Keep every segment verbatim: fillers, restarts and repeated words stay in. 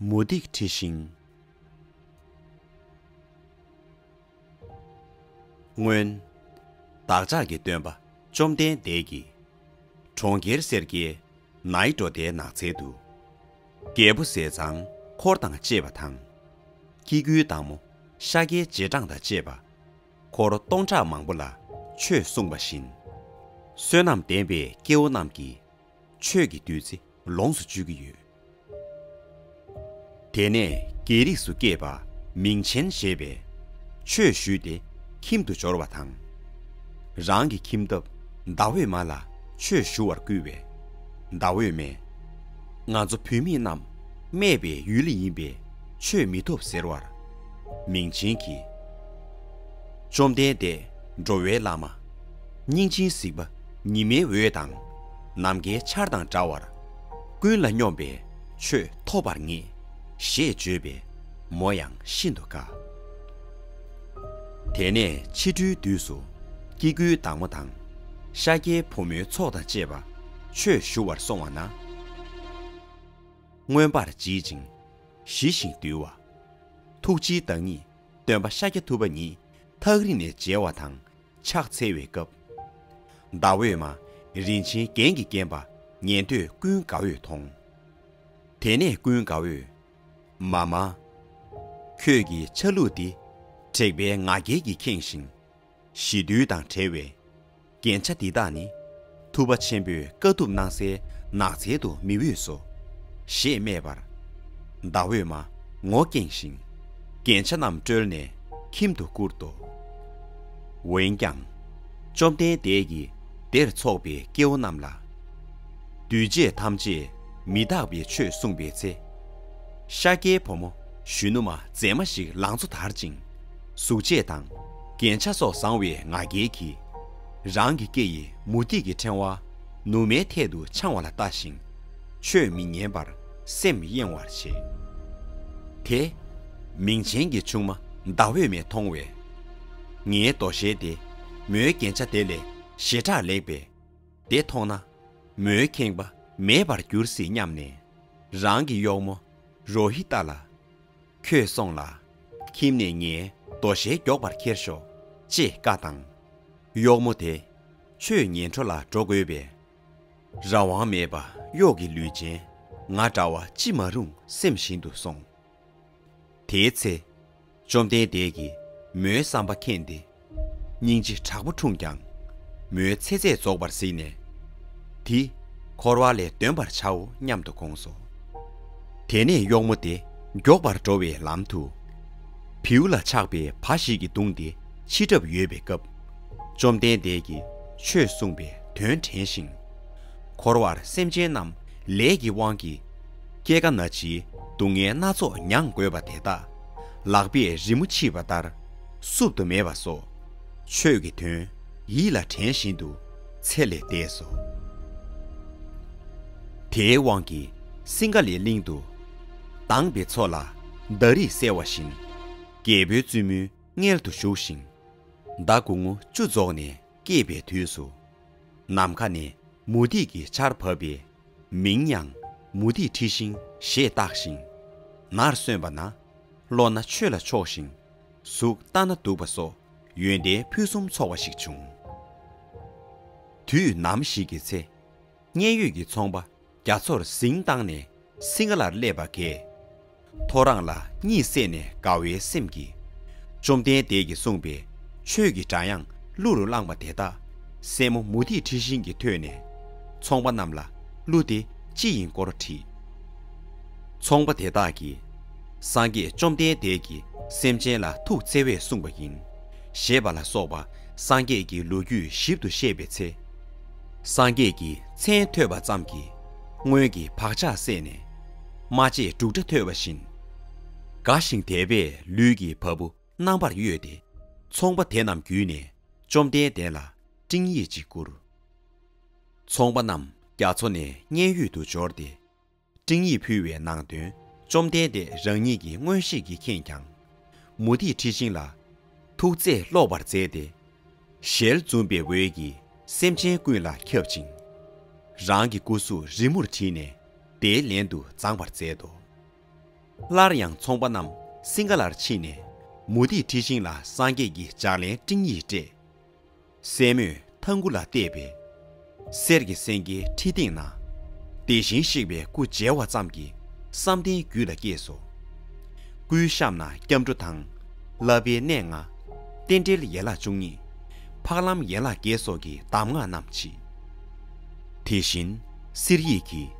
མུ་སྟེགས་འཁྲི་ཤིང་། སྔོན། བདག་ཅག་གི་སྟོན་པ་བཅོམ་ལྡན་འདས་ཀྱིས། གྲོང་ཁྱེར་སེར་སྐྱའི་ནའི་འགྲོ་ལྡའི་ནགས་ཚལ་དུ། རྒྱལ་པོ་ཟས་གཙང་འཁོར་དང་བཅས་པ་དང་། སྐྱེ་དགུའི་བདག་མོ་ཤཱཀྱའི་རྗེས་འབྲང་དང་བཅས་པ། འཁོར་སྟོང་ཕྲག་མང་པོ་ལ་ཆོས་གསུངས་པ་བཞིན། བསོད་ནམས་ལྡན་པའི་སྐྱེ་བོ་རྣམས་ཀྱི་ཆོས་ཀྱི་བདུད་རྩི་ལོངས་སུ་སྤྱོད་ཀྱི་ཡོད། དེ་ནས་རྒྱལ་རིགས་སུ་སྐྱེས་པ་མིང་ཆེན་ཞེས་པས་ཆོས་ཞུས་ཏེ་ཁྱིམ་དུ་འབྱོར་བ་དང་། རང་གི་ཁྱིམ་ཐབ་ཟླ་འོད་མ་ལ་ཆོས་ཞུ་བར་བསྐུལ་བས། ཟླ་འོད་མས། ང་ཚོ་བུད་མེད་རྣམས་སྨད་པའི་ཡུལ་ཡིན་པས་ཆོས་མི་ཐོབ་ཟེར་བར། མིང་ཆེན་གྱིས། བཅོམ་ལྡན་འདས་འགྲོ་བའི་བླ་མ། སྙིང་རྗེའི་གཟིགས་པ་ཉི་མའི་འོད་དང་ནམ་མཁའི་ཆར་དང་འདྲ་བར། ཀུན་ལ་སྙོམས་པའི་ཆོས་ཐོབ་པར་ངེས། ཞེས་བརྗོད་པས་མོ་ཡང་ཤིན་ཏུ་དགའ། དེ་ནས་ཕྱི་དྲོའི་དུས་སུ་སྐྱེ་དགུའི་བདག་མོ་དང་། ཤཱཀྱའི་བུ་མོའི་ཚོགས་དང་བཅས་པ་ཆོས་ཞུ་བར་སོང་བ་ན། མངོན་པར་མཇལ་ཅིང་ཞི་ཞིང་དུལ་བ། ཐུགས་རྗེའི་བདག་ཉིད་སྟོན་པ་ཤཱཀྱ་ཐུབ་པ་ཉིད་ཐག་རིང་ནས་མཇལ་བ་དང་ཕྱག་འཚལ་བའི་སྐབས། ཟླ་འོད་མ་རིན་ཆེན་རྒྱན་གྱིས་བརྒྱན་པ་ཉན་ཐོས་ཀུན་དགའ་བོས་མཐོང་། དེ་ནས་ཀུན་དགའ་བོས། མ་མ། ཁྱོད་ཀྱི་ཆ་ལུགས་འདི་དྲེགས་པའི་ང་རྒྱལ་གྱིས་ཁེངས་ཤིང་། ཞི་དུལ་དང་བྲལ་བའི་རྒྱན་ཆ་འདི་དག་ནི་ཐུབ་པ་ཆེན་པོས་དཀའ་ཐུབ་གནང་སའི་ནགས་ཚལ་དུ་མི་འོས་སོ། ཞེས་སྨྲས་པར། ཟླ་འོད་མ་ངོ་སྐྱེངས་ཤིང་རྒྱན་ཆ་རྣམས་བཀྲོལ་ནས་ཁྱིམ་དུ་བསྐུར་ཏོ། འོན་ཀྱང་། བཅོམ་ལྡན་འདས་ཀྱིས་དེར་འཚོགས་པའི་སྐྱེ་བོ་རྣམས་ལ། འདུས་བྱས་ཐམས་ཅད་མི་རྟག་པའི་ཆོས་གསུངས་པའི་ཚེ། ཤཱཀྱའི་བུ་མོ་གཞོན་ནུ་མ་མཛེས་མ་ཞིག་ལང་ཚོ་དར་ཅིང་། གཟུགས་བྱད་དང་རྒྱན་ཆ་སོགས་བཟང་བའི་ང་རྒྱལ་གྱིས། རང་གི་སྐེ་ཡི་མུ་ཏིག་གི་ཕྲེང་བ་ནུ་མའི་ཐད་དུ་འཕྱང་བ་ལ་ལྟ་ཞིང་། ཆོས་མི་ཉན་པར་སེམས་གཡེང་བར་བྱེད། དེ་མིང་ཆེན་གྱི་ཆུང་མ་ཟླ་འོད་མས་མཐོང་བས། ངའི་དོ་ཤལ་དེ་མོའི་རྒྱན་ཆ་དེ་ལས་ཞེ་དྲག་ལེགས་པས། དེ་མཐོང་ན་མོའི་ཁེངས་པ་མེད་པར་འགྱུར་སྲིད་སྙམ་ནས། རང་གི་གཡོག་མོ་རོ་ཧི་ཏ་ལ། ཁྱོད་སོང་ལ། ཁྱིམ་ནས་ངའི་དོ་ཤལ་མགྱོགས་པར་ཁྱེར་ཤོག་ཅེས་བཀའ་བཏང་། གཡོག་མོ་དེ་ཆོས་ཉན་འཕྲོ་ལ་འགྲོ་དགོས་པས། རང་དབང་མེད་པ་གཡོག་གི་ལུས་ཅན་ང་འདྲ་བ་ཅི་མ་རུང་སེམས་བཞིན་དུ་སོང་། དེའི་ཚེ། བཅོམ་ལྡན་འདས་ཀྱིས་མོའི་བསམ་པ་མཁྱེན་ཏེ། སྙིང་རྗེ་དྲག་པོ་འཁྲུངས་ཀྱང་། མོའི་ཚེ་ཚད་རྫོགས་པར་གཟིགས་ནས། འདི་འཁོར་བ་ལས་འདོན་པར་བྱའོ་སྙམ་དུ་དགོངས་སོ། དེ་ནས་གཡོག་མོ་དེ་མགྱོགས་པར་འགྲོ་བའི་ལམ་དུ། བེའུ་ལ་ཆགས་པའི་བ་ཞིག་གི་གདུང་དེ་ཕྱི་བྲབས་ཡོད་པའི་སྐབས། བཅོམ་ལྡན་འདས་ཀྱིས་ཆོས་གསུངས་པའི་དོན་དྲན་ཞིང་། འཁོར་བར་སེམས་ཅན་རྣམས་ལས་ཀྱི་དབང་གིས་སྐྱེ་རྒ་ན་འཆིའི་སྡུག་བསྔལ་སྣ་ཚོགས་མྱང་དགོས་པ་དེ་དག་ལག་པས་རི་མོ་ཕྱིས་པ་ལྟར་བསུབ་ཏུ་མེད་པ་སོགས་ཆོས་ཀྱི་དོན་ཡིད་ལ་དྲན་བཞིན་དུ་ཚེ་ལས་འདས་སོ། དེའི་དབང་གིས་སིང་ག་ལའི་གླིང་དུ་དྭངས་པའི་མཚོ་ལ་ཟླ་རིས་གསལ་བ་བཞིན་རྒྱལ་པོའི་བཙུན་མོའི་མངལ་དུ་ཞུགས་ཤིང་། ཟླ་དགུང་ངོ་བཅུ་རྫོགས་ནས་སྐྱེས་པའི་དུས་སུ། ནམ་མཁའ་ནས་མུ་ཏིག་གི་ཆར་བབས་པས། མིང་ཡང་མུ་ཏིག་འཁྲི་ཤིང་ཞེས་བཏགས་ཤིང་། ནར་སོན་པ་ན་བློ་སྣ་ཆོས་ལ་ཕྱོགས་ཤིང་། གཟུགས་ལྟ་ན་སྡུག་པ་སོགས་ཡོན་ཏན་ཕུན་སུམ་ཚོགས་པ་ཞིག་བྱུང་། དུས་ནམ་ཞིག་གི་ཚེ། མཉན་ཡོད་ཀྱི་ཚོང་པ་རྒྱ་མཚོར་གཟིངས་བཏང་ནས་སིང་ག་ལར་སླེབས་པ་གས། ཐོ་རངས་ལ་གཉིད་སད་ནས་དགའ་བའི་སེམས་ཀྱིས། བཅོམ་ལྡན་འདས་ཀྱིས་གསུངས་པའི་ཆོས་ཀྱི་སྒྲ་དབྱངས་གླུ་རུ་བླངས་པ་དེ་དག་སྲས་མོ་མུ་ཏིག་འཁྲི་ཤིང་གི་ཐོས་ནས། ཚོང་པ་རྣམས་ལ་གླུ་དེ་ཅི་ཡིན་སྐོར་དྲིས། ཚོང་པ་དེ་དག་གིས། སངས་རྒྱས་བཅོམ་ལྡན་འདས་ཀྱིས་སེམས་ཅན་ལ་ཐུགས་བརྩེ་བས་གསུངས་པ་ཡིན། ཞེས་པ་ལ་སོགས་པ་སངས་རྒྱས་ཀྱི་ལོ་རྒྱུས་ཞིབ་ཏུ་བཤད་པའི་ཚེ། སངས་རྒྱས་ཀྱི་མཚན་ཐོས་པ་ཙམ་གྱིས་སྔོན་གྱི་བག་ཆགས་སད་ནས། སྨྲ་བྱེད་འབྲུག་སྒྲ་ཐོས་པ་བཞིན། དགའ་ཞིང་དད་པས་ལུས་ཀྱི་བ་སྤུ་རྣམ་པར་གཡོས་ཏེ། ཚོང་པ་དེ་རྣམས་བརྒྱུད་ནས་བཅོམ་ལྡན་འདས་ལ་སྤྲིང་ཡིག་ཅིག་བསྐུར། ཚོང་པ་རྣམས་རྒྱ་མཚོ་ནས་མཉན་ཡོད་དུ་འབྱོར་ཏེ། སྤྲིང་ཡིག་ཕུལ་བའི་ནང་དོན་བཅོམ་ལྡན་འདས་རང་ཉིད་ཀྱི་མངོན་ཤེས་ཀྱིས་མཁྱེན་ཀྱང་། མུ་ཏིག་འཁྲི་ཤིང་ལ་ཐུགས་བརྩེས་ཀློག་པར་མཛད་དེ། ཞལ་འཛུམ་པའི་འོད་ཀྱིས་སེམས་ཅན་ཀུན་ལ་ཁྱབ་ཅིང་། རང་གི་སྐུ་གཟུགས་རི་མོར་བྲིས་ནས་དེའི་ལན་དུ་བརྫངས་པར་མཛད་དོ། སླར་ཡང་ཚོང་པ་རྣམས་སིང་ག་ལར་ཕྱིན་ནས། མུ་ཏིག་ཁྲི་ཤིང་ལ་སངས་རྒྱས་ཀྱི་ལྗགས་ལན་སྤྲིང་ཡིག་སྤྲད། སྲས་མོས་ཐང་གུ་ལ་བལྟས་པས། གསེར་གྱི་སེང་གེའི་ཁྲི་སྟེང་ན། བདེ་ཞིང་གཤེགས་པའི་སྐུ་མཇལ་བ་ཙམ་གྱིས་བསམ་གཏན་རྒྱུད་ལ་སྐྱེས་སོ། སྐུའི་གཤམ་ན་སྐྱབས་འགྲོ་དང་། བསླབ་པའི་གནས་ལྔ། རྟེན་འབྲེལ་ཡན་ལག་བཅུ་གཉིས། འཕགས་ལམ་ཡན་ལག་བརྒྱད་སོགས་ཀྱི་གདམས་ངག་རྣམས་མཆིས། དེ་བཞིན་གསེར་ཡིག་གིས།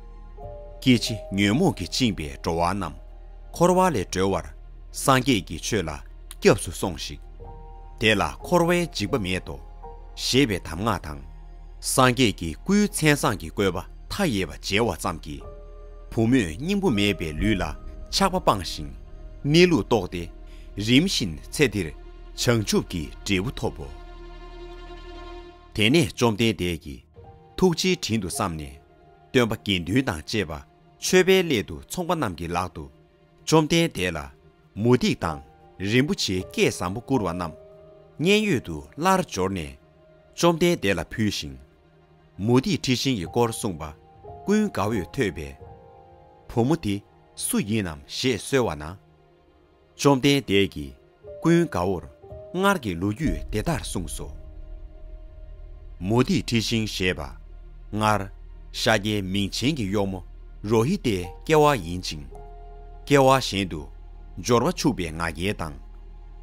སྐྱེ་འཆི་ཉོན་མོངས་ཀྱིས་བཅིངས་པའི་འགྲོ་བ་རྣམས། འཁོར་བ་ལས་སྒྲོལ་བར་སངས་རྒྱས་ཀྱི་ཆོས་ལ་སྐྱབས་སུ་སོང་ཞིག། དེ་ལ་འཁོར་བའི་འཇིགས་པ་མེད་དོ། ཞེས་པའི་གདམས་ངག་དང་། སངས་རྒྱས་ཀྱི་སྐུའི་མཚན་བཟང་གི་བཀོད་པ་མཐའ་ཡས་པ་མཇལ་བ་ཙམ་གྱིས། བུ་མོས་སྙིང་པོ་མེད་པའི་ལུས་ལ་ཆགས་པ་སྤངས་ཤིང་། གནས་ལུགས་རྟོགས་ཏེ། རིམ་བཞིན་ཚེ་འདིར་བྱང་ཆུབ་ཀྱི་འབྲས་བུ་ཐོབ་བོ། དེ་ནས་བཅོམ་ལྡན་འདས་ཀྱིས་ཐུགས་རྗེའི་དྲིན་དུ་བསམས་ནས། སྟོན་པ་དགེ་འདུན་དང་བཅས་པ་མཆོད་པའི་སླད་དུ་ཚོང་པ་རྣམས་ཀྱི་ལག་ཏུ། བཅོམ་ལྡན་འདས་ལ་མུ་ཏིག་དང་རིན་པོ་ཆེའི་སྐས་བཟང་པོ་བསྐུར་བ་རྣམས་མཉན་ཡོད་དུ་སླར་འབྱོར་ནས། བཅོམ་ལྡན་འདས་ལ་ཕུལ་ཞིང་། མུ་ཏིག་ཁྲི་ཤིང་གི་སྐོར་གསུངས་པ་ཀུན་དགའ་བོས་ཐོས་པས། བུ་མོ་དེ་སུ་ཡིན་ནམ་ཞེས་གསོལ་བ་ན། བཅོམ་ལྡན་འདས་ཀྱིས་ཀུན་དགའ་བོར་སྔར་གྱི་ལོ་རྒྱུས་དེ་ལྟར་གསུངས་སོ། མུ་ཏིག་ཁྲི་ཤིང་ཞེས་པ། སྔར་ཤཱཀྱའི་མིང་ཆེན་གྱི་གཡོག་མོ་རོ་ཧི་ཏའི་སྐྱེ་བ་ཡིན་ཅིང་། སྐྱེ་བ་གཞན་དུ་འབྱོར་བ་ཕྱུག་པའི་ང་རྒྱལ་དང་།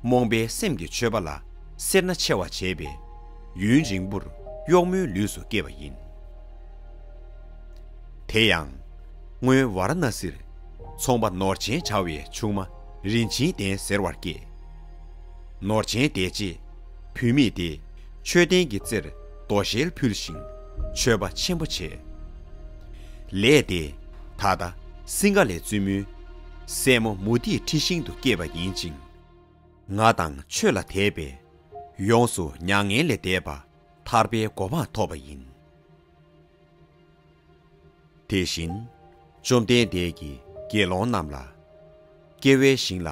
རྨོངས་པའི་སེམས་ཀྱིས་མཆོད་པ་ལ་སེར་སྣ་ཆེ་བ་བྱས་པས། ཡུན་རིང་པོར་གཡོག་མོའི་ལུས་སུ་སྐྱེས་པ་ཡིན། དེ་ཡང་། སྔོན་ཝཱ་ར་ཎ་སིར་ཚོང་པ་ནོར་ཆེན་བྱ་བའི་ཆུང་མ་རིན་ཆེན་ལྡན་ཟེར་བར་སྐྱེས། ནོར་ཆེན་དེ་རྗེས་བུད་མེད་དེ་མཆོད་རྟེན་གྱི་རྩེར་རྡོ་ཤལ་ཕུལ་ཞིང་མཆོད་པ་ཆེན་པོ་བྱས། ལས་དེ་ད་ལྟ་སིང་ག་ལའི་བཙུན་མོའི་སྲས་མོ་མུ་ཏིག་ཁྲི་ཤིང་དུ་སྐྱེས་པ་ཡིན་ཅིང་། ང་དང་ཆོས་ལ་དད་པས་ཡོངས་སུ་མྱ་ངན་ལས་འདས་པ་ཐར་པའི་གོ་འཕང་ཐོབ་པ་ཡིན། དེ་བཞིན་བཅོམ་ལྡན་འདས་ཀྱིས་དགེ་སློང་རྣམས་ལ། སྐྱེ་བའི་ཞིང་ལ་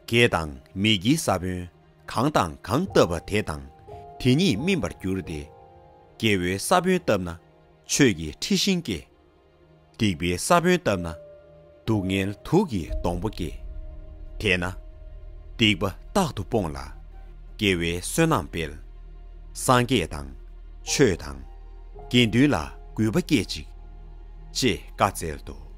དགེ་དང་མི་དགེའི་ས་བོན་གང་དང་གང་བཏབ་པ་དེ་དང་དེ་ཉིད་སྨིན་པར་འགྱུར་ཏེ། དགེ་བའི་ས་བོན་བཏབ་ན་ཆོས་ཀྱི་ཁྲི་ཤིང་སྐྱེ། སྡིག་པའི་ས་བོན་བཏབ་ན་སྡུག་བསྔལ་དུག་གི་སྡོང་པོ་སྐྱེ། དེས་ན་སྡིག་པ་རྟག་ཏུ་སྤོངས་ལ་དགེ་བའི་བསོད་ནམས་སྤེལ། སངས་རྒྱས་དང་ཆོས་དང་དགེ་འདུན་ལ་གུས་པ་སྐྱེད་ཅིག། ཅེས་བཀའ་སྩལ་ཏོ།